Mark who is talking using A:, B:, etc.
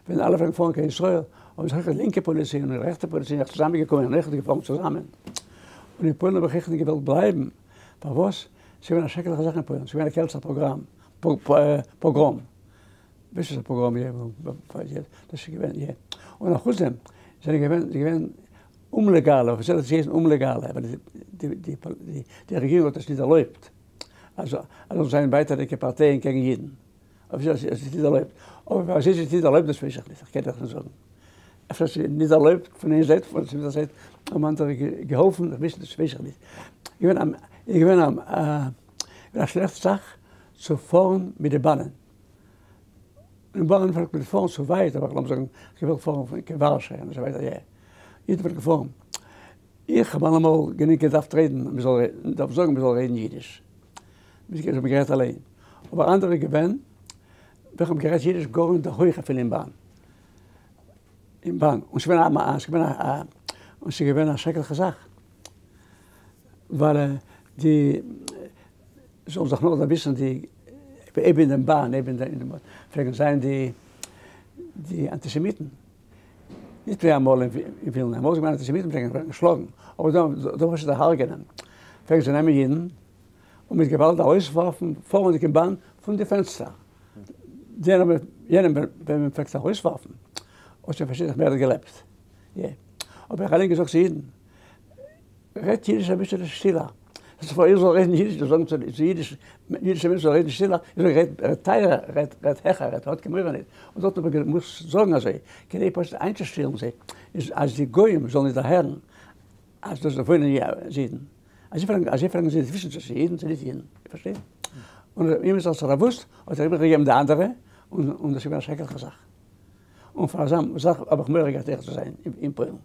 A: ווען אלע פלעגן פארן קיין ישראל, האבן זיך אויך די לינקע פועלי ציון און די רעכטע פועלי ציון זיך צוזאמען געקומען און אויך געפארן צוזאמען. און אין פוילן האב איך אויך נישט געוואלט בלייבן, פארוואס? ס'איז געווען א שרעקליכע זאך אין פוילן, ס'איז געווען א קעלצער פאגראם, פאגראם, ווייסט וואס א פאגראם איז? דאס איז געווען, יע. און אחוץ דעם זענען געווען, ס'איז געווען אומלעגאלע, אפיציעל האט עס געהייסן אומלעגאלע, ווייל די רעגירונג האט עס נישט ערלויבט, אז זאלן זיין ווייטערדיגע פארטייען קעגן אידן. אפיציעל איז עס נישט ערלויבט, אבער פארוואס איז עס נישט ערלויבט דאס ווייס איך נישט, איך קען דיך נישט זאגן. אפשר איז עס נישט ערלויבט פון איין זייט, פון צווייטער זייט האבן אנדערע געהאלפן, איך ווייס נישט, ווייס איך נישט. געווען א געווען א שלעכטע זאך צו פארן מיט די באנען. אין באנען פלעגט מען פארן צו ווייט, אבער לאמיר זאגן איך וויל פארן פון קיין ווארשע און אזוי ווייטער, יע. אידן פלעגן פארן. איך האב אלעמאל גענוג געדארפט רעדן, מען זאל דארף זאגן מען זאל רעדן אידיש. מיר האבן גערעדט אליין. אבער אנדערע געווען וועלכע האבן גערעדט אידיש גאר אין דער הויך אפילו אין באן. אין באן. און ס'איז געווען א ס'איז געווען א און ס'איז געווען א שרעקליכע זאך. ווייל די זאלן זיך נאר דערוויסן די אויב אין דעם באן אויב אין דעם באן פלעגן זיין די די אנטיסעמיטן. נישט ווי אמאל אין ווילנע, אמאל איז געווען אנטיסעמיטן פלעגן ווערן געשלאגן, אבער דא דא פשוט דערהרגענען, פלעגן זיי נעמען אידן און מיט געוואלד ארויסווארפן פארנדיג אין באן פון די פענסטער, יענעם וועם מען פלעגט ארויסווארפן האט שוין פארשטייט זיך מער געלעבט, האב איך אליין געזאגט צו אידן, רעדט אידיש אביסעלע שטילער. זאגט פאר איך זאל רעדן אידיש, זאל זאגן צו אידיש, אידישע מענטשן זאלן רעדן שטילער, איך זאג רעדט רעדט טייערער, רעדט רעדט העכער, רעדט האט קיין מורא ניט. און דארט האב איך געמוזט זאגן אזוי, כדי פשוט איינצושטילן זיי, איז אז די גוים זאלן נישט דערהערן אז דאס וואוינען אידן. אז זיי פרעגן אז זיי פרעגן זיי נישט וויסן צו ס'איז אידן צו נישט אידן. איר פארשטייט? און אימער האט זיך דערוואוסט, האט ער איבערגעגעבן די אנדערע, און און דאס איז געווען א שרעקליכע זאך. און פאר אזא זאך האב איך מורא געהאט אויך צו זיין אין פוילן.